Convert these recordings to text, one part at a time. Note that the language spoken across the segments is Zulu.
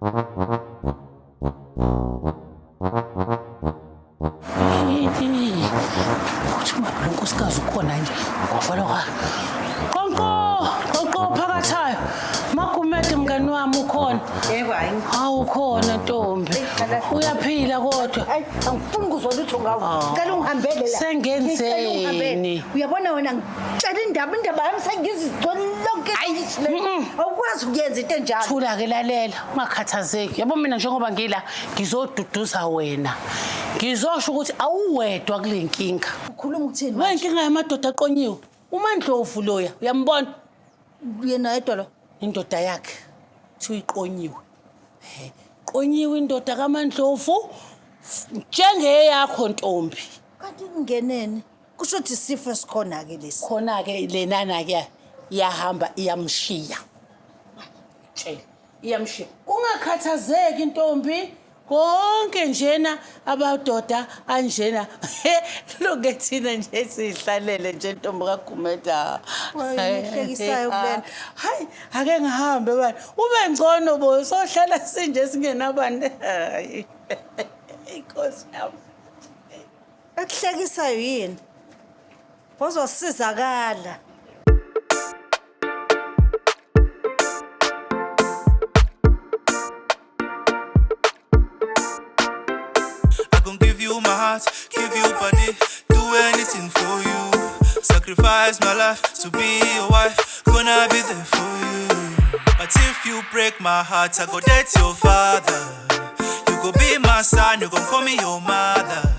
Uthi lo nkosikazi ukhona nje ngoba kwa. Qonqo, qonqo phakathayo. Magumede mngani wami ukhona. Yebo hayi. Hawu ukhona ntombi. Uyaphila kodwa. Hayi angifuni kuzwa lutho ngawe. Ngicela ungihambele la. Sengenzeni? Ngicela ungihambele. Uyabona wena ngitshela indaba indaba yami sengizizwe lonke. Awukwazi ukuyenza into enjalo. Thula ke lalela, ungakhathazeki. Yabo mina njengoba ngila ngizoduduza wena. Ngizosho ukuthi awuwedwa kule nkinga. Ukhuluma ukuthini? We inkinga yamadoda aqonyiwe. UMandlovu loya uyambona? Yena yedwa lo. Indoda yakhe kuthiwa iqonyiwe. He, qonyiwe indoda kaMandlovu njengeyakho ntombi. Kanti kungeneni? Kusho ukuthi isifo esikhona ke lesi. Khona-ke lenana-ke iyahamba iyamshiya. Tshela, iyamshiya. Ungakhathazeki ntombi. Konke njena abadoda anjena loke thina nje sihlalele nje ntombi kaGumeda. Wayehlekisayo kulena. Hayi ake ngihambe bani. Ube ngcono bo sohlala sinje singenabani. Hayi. Inkosi yami. Ekuhlekisayo yini? Uzosizakala. I gon' give you my heart, give you body, do anything for you. Sacrifice my life to be your wife, gonna be there for you. But if you break my heart, I go date your father. You go be my son, you gon' call me your mother.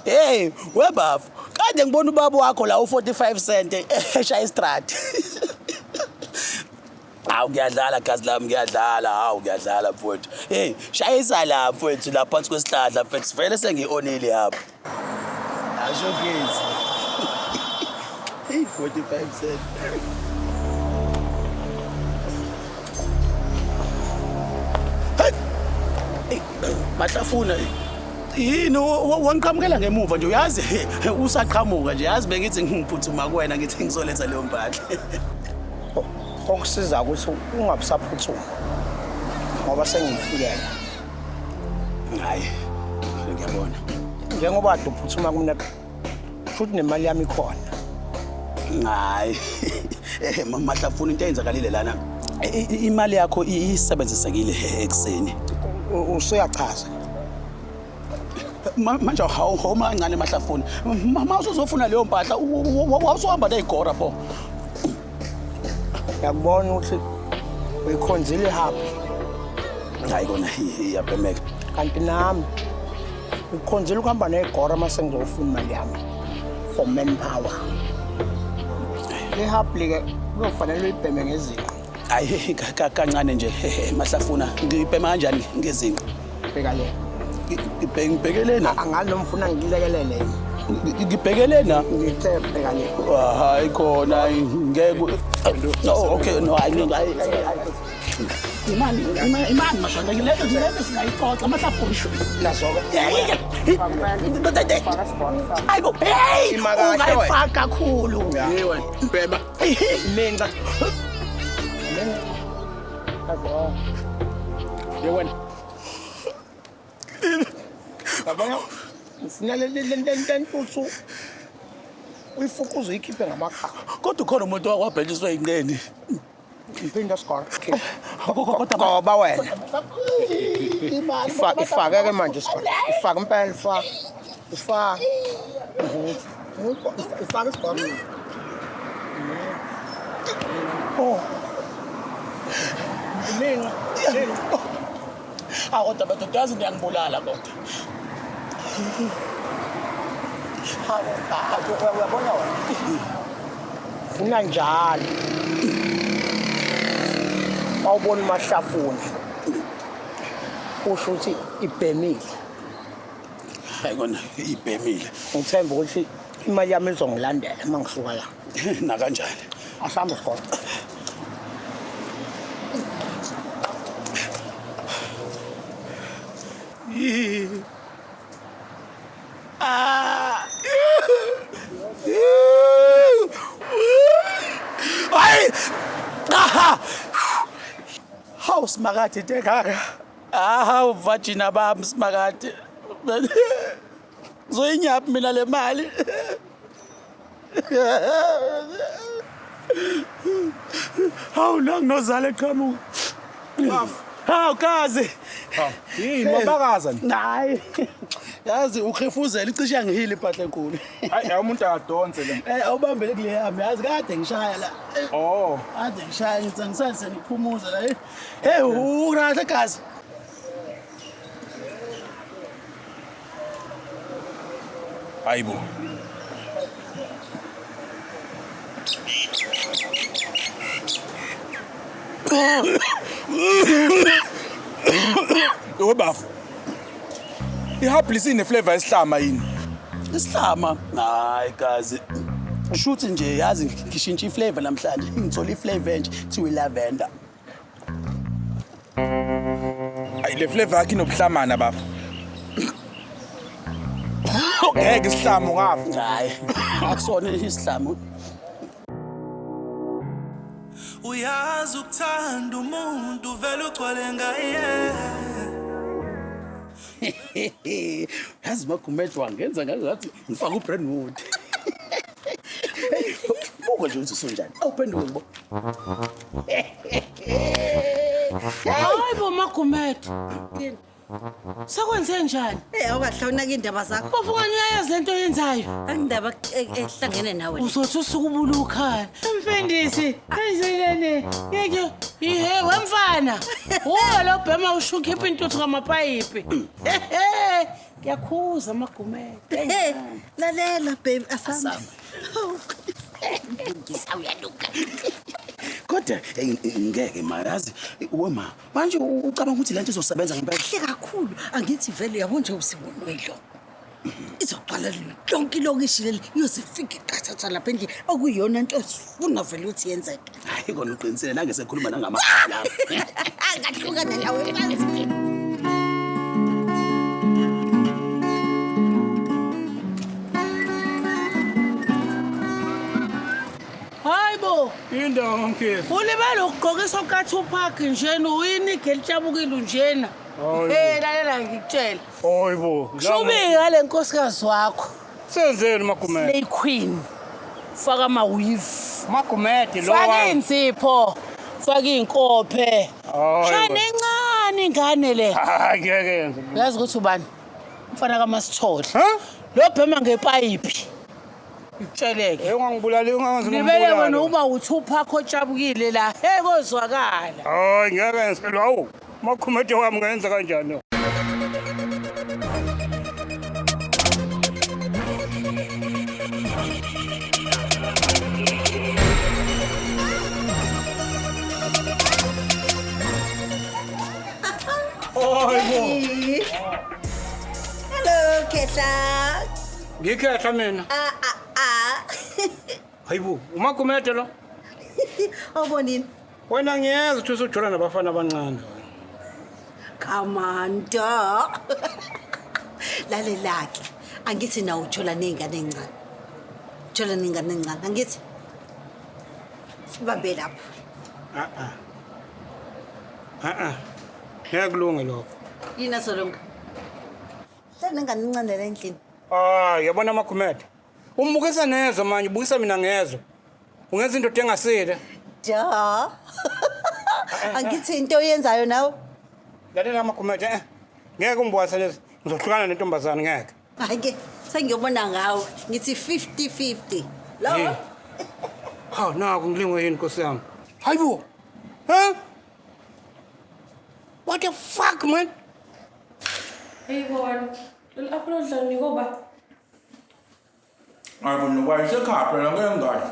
Hey, webafo, kade ngibona ubaba wakho la u45 cent eshaya istrati. Hawu ngiyadlala gazi lami ngiyadlala, hawu ngiyadlala mfowethu. Hey, shayisa la mfowethu la phansi kwesihlahla mfethu, vele sengi-onile apha. Asho gezi. Hey, 45 cent. Hey, Mahlafuna yini wangiqhamukela ngemuva nje uyazi usaqhamuka nje yazi bengithi ngiphuthuma kuwena ngithi ngizoletha leyo mpahla. Okusiza ukuthi ungabusaphuthuma ngoba sengiyifikela. Hayi, ngiyabona. Njengoba kade uphuthuma kumina futhi nemali yami ikhona. Hayi. Mahlafuna into eyenzakalile lana. Imali yakho isebenzisekile ekuseni. Usuyachaza. Manje awuma kancane Mahlafuna. Ma usuzofuna leyo mpahla wawusuhamba ney'gora pho. Ngiyakubona ukuthi uyikhonzile ihabhu. Hayi kona iyabhemeka. Kanti nami ngikhonzile ukuhamba ney'gora uma sengizofuna imali yami for manpower. Le habhu ke kuyofanele uyibheme ngezinqa. Hayi kancane nje Mahlafuna ngibhema kanjani ngezinqa? Bheka le. Ngibhekelena. Angazi noma ufuna ngilekelele yini. Ngibhekelena. Ngithe bheka le. Hayi khona ngeke. Oh okay no hayi hayi. Imali imali madoda ngilento ngilento singayixoxa Mahlafuna. Nazo-ke. Hayi bo hey Ima kahle wena. ungayifaki kakhulu. Yebo. Bhema. Minca. Minca. Nazo. Ye wena. Yabona ufuna le le le le ntuthu uyifuquze uyikhiphe ngamakhala. Kodwa ukhona umuntu wakwabheliswa inqeni. Ngiphinda sigora. Kodwa Goba wena. Ifake ke manje isigora. Ifake impela ifake. Ifake. Ifake isigora. Oh. Minca. Minca. Awu kodwa madoda yazi niyangibulala kodwa. Uyabona wena. Funa njalo. Awubona uMahlafuna. Usho ukuthi ibhemile. Hayi kona ibhemile. Ngithemba ukuthi imali yami izongilandela uma ngisuka la. Nakanjani? Asambe sikole. Ah. Simakade into engaka. Hawu vagina bami simakade. Zoyinyaphi mina le mali. Hawu nanginozala eqhamuka. Hawu kazi. Yini wabakaza ni? Hayi. Yazi ukhefuzela icishe yangihila impahla enkulu. Hayi umuntu akadonse le. Eh awubambele kule yami yazi kade ngishaya la. Oh. Kade ngishaya ngithi angisenze ngiphumuza la. Hey urahle kazi. Hayibo. Webafu. Ihabli sine flavor esihlama yini? Isihlama? Hayi kazi. Shuthi nje yazi ngishintsha iflavor namhlanje. Ngithola iflavor entsha kuthiwa ilavender. Ayi le flavor yakhe inobuhlamana bafu. Ngeke isihlama ungafa. Hayi. Akusona isihlama. Uyazi ukuthanda umuntu vele ugcwale ngaye. Yazi Magumede wangenza ngathi ngifaka uBrandwood. Buka nje ukuthi usunjani. Awuphenduke bo. Hayi bo Magumede. Sekwenze njani? Eh awukahlawunaka indaba zakho. Bafungani uyayazi lento oyenzayo. Angindaba ehlangene nawe. Uzothi usukubula ukhala. Mfundisi, kanjelene. Yeke, ihe wemfana. Uwe lo bhema ushukhipha intuthu ngamapayipi. Ehe. Ngiyakhuza Magumede. Lalela baby asambe. Ngisawuyanuka. Kodwa ngeke ma yazi wema manje ucabanga ukuthi lento izosebenza ngempela? Kahle kakhulu angithi vele yabo nje usibonwelo. Izoqala lonke ilokishi leli iyozifika iqathatha lapha endlini okuyiyona nto esifuna vele ukuthi yenzeke. Hayi kona uqinisile nange sekhuluma nangamagama. Angahlukana nawe phansi. Hayibo. Indawo mkhize. Ulibele ukugqokisa okaTupac njena uyinige elitshabukile njena. Eh lalela ngikutshela. Hayibo. Shubika le nkosikazi wakho. Senzeni Magumede? Slay Queen. Faka ama weave. Magumede lo. Faka insipho. Faka inkophe. Shane encane ingane le. Hayi ngeke yenze. Uyazi ukuthi ubani? Umfana kaMasithole. Lo bhema ngepayipi. Itsheleke. Ungangibulali ungangazi ngibulala. Libele wena uba uTupac otshabukile la. Hey kozwakala. Hayi ngeke yenze lo. Magumede wami ngenza kanjani? Hello Khehla. Ngikhehla mina. Hayibo, uMagumede lo. Awubonini? Wena ngiyeza ukuthi usujola nabafana abancane. Come on, dog. Lalela ke. Angithi nawe ujola nezingane ezincane. Ujola nezingane ezincane, angithi? Ibambe lapho. Ngeke kulunge lokho. Yini asolunga? Hlala nengane encane la endlini. Ah, yabona Magumede. Umbukisa nezwe manje, ubukisa mina ngezwe. Ungenza into engasile. Ja. Angithi into oyenzayo nawe. Lalela Magumede, ngeke ungibukise lezi. Ngizohlukana nentombazane ngeke. Hayi ke, sengiyobona ngawe. Ngithi 50-50. Lo. Hawu naku ngilingwe yini Nkosi yami. Hayibo. Huh? What the fuck man? Hey boy, lolu apple odla nikoba. Hayi bo wayesekhaya phela ngeke ngadli.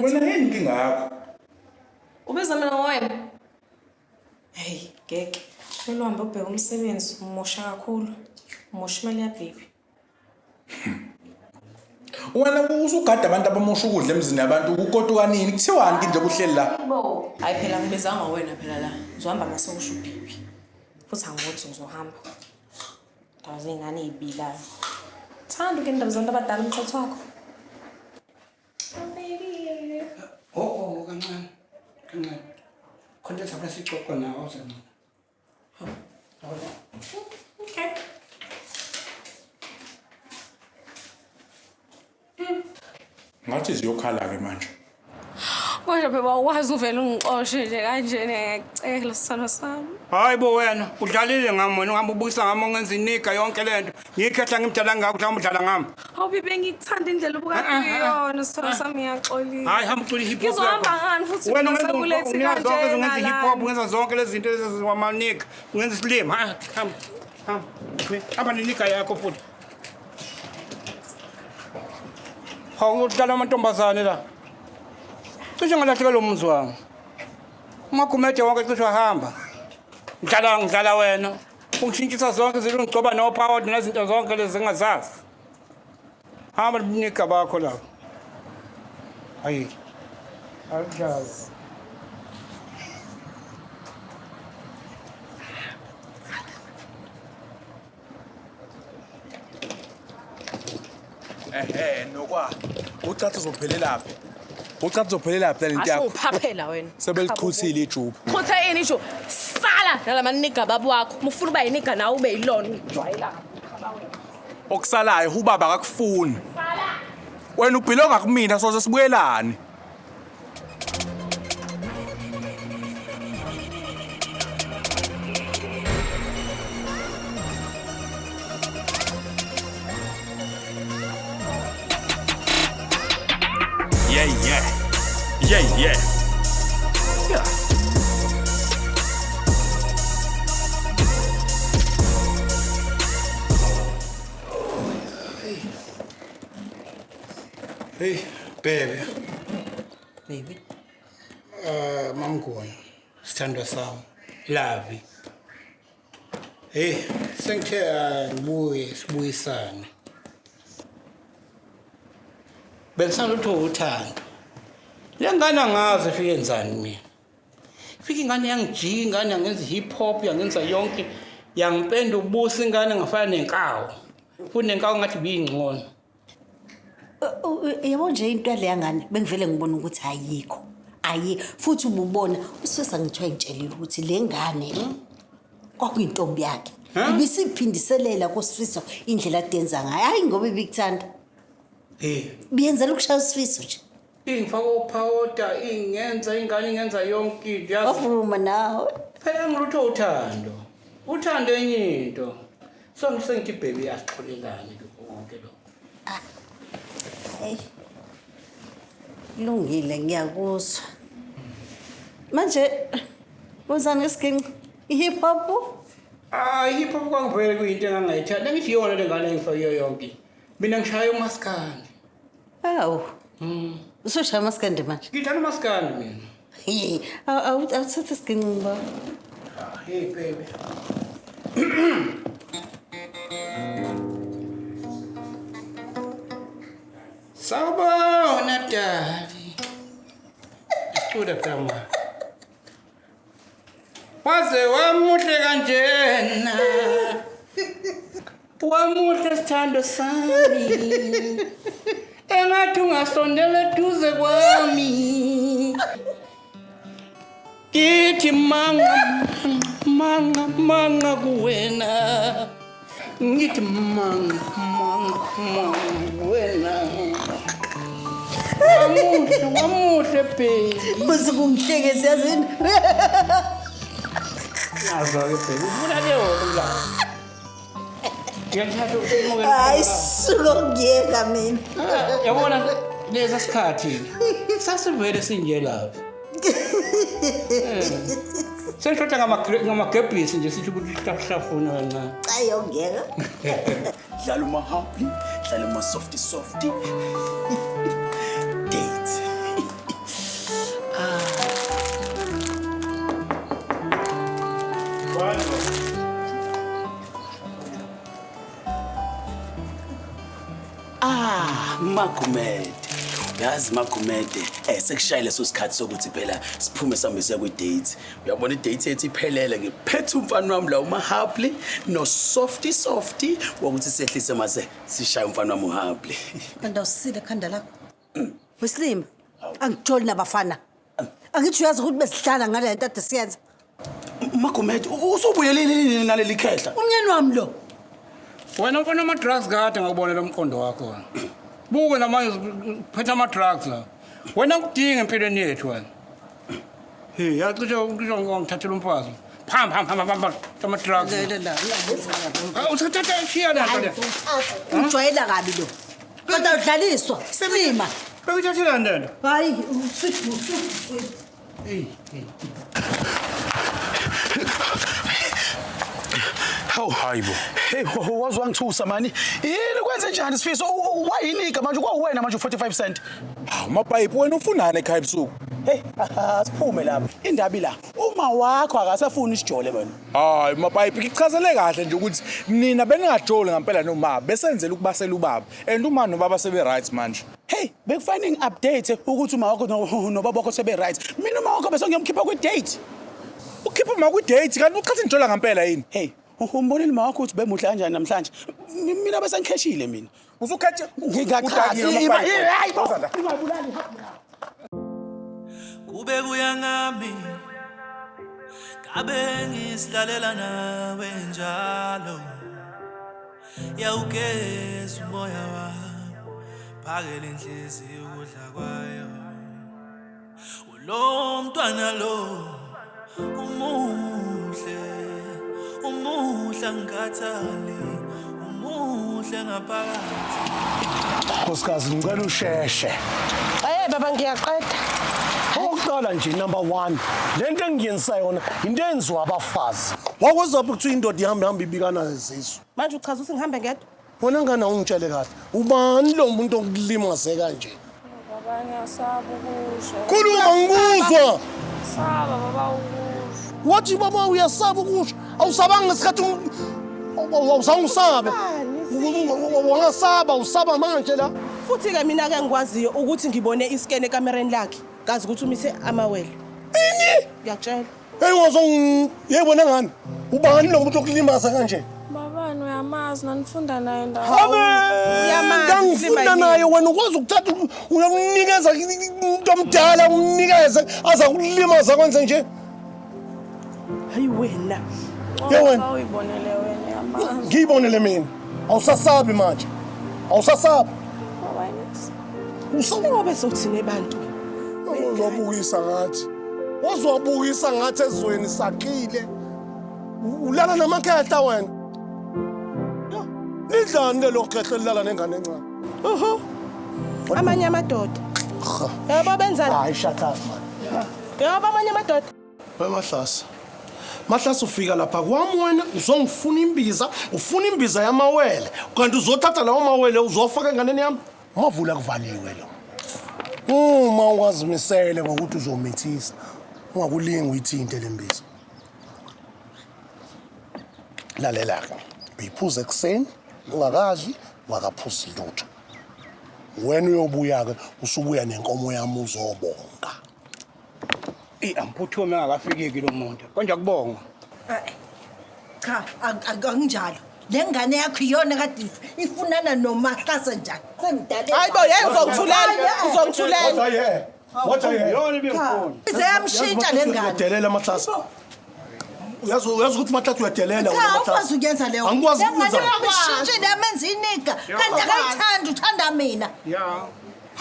Wena yini inkinga yakho? Ubiza mina wena. Hey, ngeke. Kumele uhambe ubheke umsebenzi, umosha kakhulu. Umosha imali ya baby. Wena usugada abantu abamosha ukudla emzini yabantu ukukotuka nini? Kuthiwani ke nje kuhleli la? Bo, hayi phela ngibizanga wena phela la. Uzohamba mase usho baby. Futhi angithi ngizohamba. Ndaba zey'ngane ey'bilayo. Thanda ke indaba zabantu abadala umthetho wakho. Oh baby. Oh kancane. Kancane. Khona esafuna sixoxe nawe awusencane. Okay. Ngathi ziyokhala-ke manje. Kodwa phela awukwazi uvele ungixoshe nje kanjena ngiyacela sithando sami. Hayi bo wena, udlalile ngami wena, uhamba ubukisa ngami ungenza inika yonke lento. Ngiyikhehla ngimdala ngakho mhlawumbe udlala ngami. Hawu bibe ngikuthanda indlela obukade uyona sithando sami ngiyaxolisa. Hayi hamba ucula i-hip hop. Ngizohamba ngani futhi Wena mina ungenza sekulethi ungenza zonke kanjena ungenza i-hip hop, lana. ungenza zonke lezi zinto lezi wamanika, ungenza isilima. Ha, hamba. Hamba. Hamba nenika yakho futhi. Hawu udlala amantombazane la. Cishe ngalahlekelwa umuzi wami. Umagumede wonke cishe wahamba. Ngidlala ngidlala wena. Ungishintshisa zonke izinto ungigcoba nophawodi nezinto zonke lezi engazazi. Hamba niga bakho lapho. Hayi. Akunjalo. Ehhe nokwa. Ucathi uzophelelaphi? Ucathi uzophelelaphi lento yakho? Asuphaphela wena. Sebelichuthile ijuba. Chuthe ini nje? Sala nalamanigga baba wakho. Uma ufuna uba yinigga nawe ube yilona ujwayela. Okusalayo ubaba akakufuni. Wena ubhilonga kumina soze sibuyelane. Yeah, yeah. Yeah, yeah. Yeah. Hey, baby. Baby. Mamgona, sithandwa sami. Lavi. Hey, sengithe ngibuye sibuyisane. Bengisalutho uthando. Le ngane angazi ifike yenzani mina. Ifike ingane yangijika ingane yangenza hip hop yangenza yonke yangipenda ubuso ingane ngafana nenkawu. Futhi nenkawu ngathi biyingcono. Yabo nje into yaleya ngane bengivele ngibona ukuthi ayikho. Ayi futhi ububona usisa ngithiwa ngitshelile ukuthi le ngane le kwakuyintombi yakhe. Ibisiphindiselela kuSifiso indlela adenza ngayo. Hayi ngoba ibikuthanda. Eh. Biyenzela ukushaya uSifiso nje. Ingifaka uphawuda, ingenza ingane ingenza yonke into. Yazi Wavuma nawe. phela ngilutho uthando. Uthando enye into. So ngisengithi baby asixolelane kukho konke lokho. Hey. Kulungile ngiyakuzwa. Manje wenzani ngesiginci? I-hip hop? Ah, hip hop kwangivele kuyinto engangayithanda. Ngithi iyona le ngane engifake yonke. Mina ngishaya umaskandi. Awu. Usushaya umaskandi manje? Ngithanda umaskandi mina. Hey, awuthathe isiginci ngiba. Hey baby. Sawubona dali. Isicula phela ma. Waze wamuhle kanjena. Wamuhle sithando sami. Engathi ungasondela eduze kwami. Ngithi manga manga manga kuwena. Ngithi manga manga manga kuwena. Wamuhle wamuhle baby. Buze kungihlekisa yazini. Nazo-ke baby. Ufuna leyo la. Ngiyakuthatha usimukele. Hayi suka ukuyeka mina. Yabona lesa sikhathi sasivele sinje lapha. Sengishotha ngamagebhisi nje sithi ukuthi hlafuna kancane. Hayi ongeka. Dlala uma-humbly, dlala uma-softy softy. Date. Ah, Magumede. Yazi Magumede, sekushayile leso sikhathi sokuthi phela siphume sihambe siya kwi-date. Uyabona i-date yethu iphelele ngiphethe umfana wami la uMahapli no softy softy wokuthi sehlise mase sishaye umfana wami uHapli. Kanti awusile ekhanda lakho. Wesilima, angijoli nabafana. Angithi uyazi ukuthi besidlala ngale nto ade siyenza. Magumede, usubuyelile nini naleli khehla? Umnyeni wami lo. Wena ufuna ama-drugs kade ngakubona lo mqondo wakho wena. Buke namanje uphethe ama-drugs la. Wena ngikudinga empilweni yethu wena. Hey, yacishe cishe ngithathela umfazi. Pham pham pham pham pham ama-drugs. La. Usathatha shiya le nto le. Ujwayela kabi lo. Kodwa udlaliswa silima. Bekuthathelani le nto? Hayi, uswidi uswidi. Hey, hey. Hawu Hayibo. Hey, waze wangithusa mani. Yini kwenze njani Sifiso? Wayinika manje kwawena manje u45 cent. Hawu mapayipi wena ufunani ekhaya ebusuku? Hey, asiphume lapha. Indaba ila. Uma wakho akasafuni isijole wena. Hayi mapayipi ngichazele kahle nje ukuthi nina beningajoli ngempela noma besenzela ukubasela ubaba and uma nobaba sebe right manje. Hey, bekufanele ngi-update ukuthi uma wakho nobaba wakho sebe right. Mina uma wakho bese ngiyomkhipha kwi-date. Ukhipha uma kwi-date kanti uchathi nijola ngempela yini? Hey, umbonile uma wakho ukuthi bemuhle kanjani namhlanje? Mina bese ngikheshile mina. Usukhethe Ngingachaza. Udakiwe, Mapayipi. Hayi bo. Woza la. Ungabulali. Kube kuya ngami ngabe ngisilalela nawe njalo yawugeza umoya wami phakele inhliziyo ukudla kwayo ulo mntwana lo umuhle umuhle angikhathali umuhle ngaphakathi. Nkosikazi ngicela usheshe. Eh baba ngiyaqeda. Okokuqala nje number 1, lento engiyenzisa yona into enziwa abafazi. Wakwezaphi kuthiwa indoda ihambe hambe ibikana nezisu? Manje uchaza ukuthi ngihambe ngedwa? Wena ngane awungitshele kahle. Ubani lo muntu okulimaze kanje? Baba ngiyasaba ukusho. Khuluma ngikuzwa. Saba baba ukusho. Wathi baba uyasaba ukusho. Awusabanga ngesikhathi awuzange usabe. Wangasaba usaba manje la. Futhi-ke mina-ke ngikwaziyo ukuthi ngibone iskene ekamereni lakhe. Kazi ukuthi umithe amawele. Ini? Ngiyakutshela. Hey wazong yebona ngani? Ubani lo muntu okulimaza kanje? Babani uyamazi nanifunda naye ndawo. Habe! Uyamazi, Ngangifunda Silima naye wena ukwazi ukuthatha uyamnikeza umuntu omdala umnikeze aza kulimaza kwenze nje. Hayi wena. Ye wena. Uyibonele wena uyamazi. Ngiyibonele mina. Awusasabi manje. Awusasabi. Baba ngiyasaba. Ngobe sothini abantu? Uzobukisa ngathi. Wazobukisa ngathi ezweni sakhile. Ulala namakhehla wena. Nidlani ke lo khehla elilala nengane encane? Uhu. Amanye amadoda. Yabo benzani? Hayi shut up man. Yabo amanye amadoda. We Mahlasa. Mahlasa ufika lapha kwami wena uzongifuna imbiza, ufuna imbiza yamawele. Kanti uzothatha lawo mawele uzofaka enganeni yami. Mavula kuvaliwe lo. Uma ungazimisele ngokuthi uzomithisa, ungakulingi uyithinte le mbiza. Lalela ke. Uyiphuza ekuseni, ungakadli, ungakaphuzi lutho. Wena uyobuya ke usubuya nenkomo yami uzobonga. Eyi angiphuthume engakafikiki lo muntu. Konje akubonga. Cha, akunjalo. Le ngane yakho iyona kade ifunana noMahlase njani. Semdala. Hayi bo, yey uzongithulela, uzongithulela. What I hear? What I hear? Yona ibingifuni. Ize yamshintsha le ngane. Uyadelela Mahlase. Uyazi ukuthi Mahlase uyadelela Cha, wena awukwazi Mahlase. ukuyenza leyo. Angikwazi Le ngane ukwenza. uyamshintshile yamenza inika. Kanti akayithandi uthanda mina. Ya.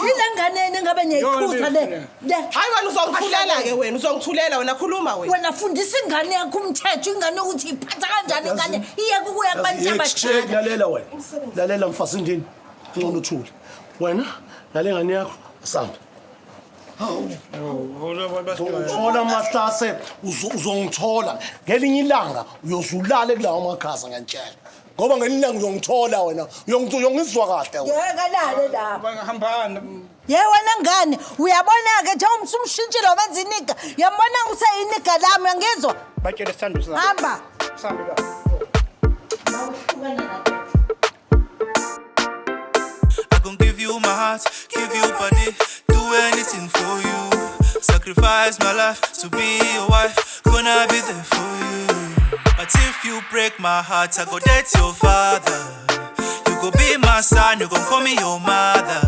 Yile ngane yeni engabe niyayikhuza le. Le. Hayi wena uzongithulela ke wena, uzongithulela wena khuluma wena. Wena fundisa ingane yakho umthetho, ingane ukuthi iphatha kanjani ingane iyeke ukuya kubantu abadala. Lalela wena. Lalela mfazindini. Ngcono uthule. Wena nale ngane yakho asambe. Uzongithola Mahlase, uzongithola. Ngelinye ilanga uyozulala kulawo makhaza ngiyantshela. Ngoba ngelinye ilanga uyongithola wena, uyongizwa kahle wena. Ngeke lale lapha. Hambani. Ye wena ngane, uyabona-ke nje umshintshile wabenza iniga. Uyambona useyiniga lami, uyangizwa? Batshele isithando sami. Hamba. Sambe la. I gon' give you my heart, give you body, do anything for you. Sacrifice my life to be your wife, gonna be there for you. But if you break my heart, I go date your father. You go be my son, you gon' call me your mother.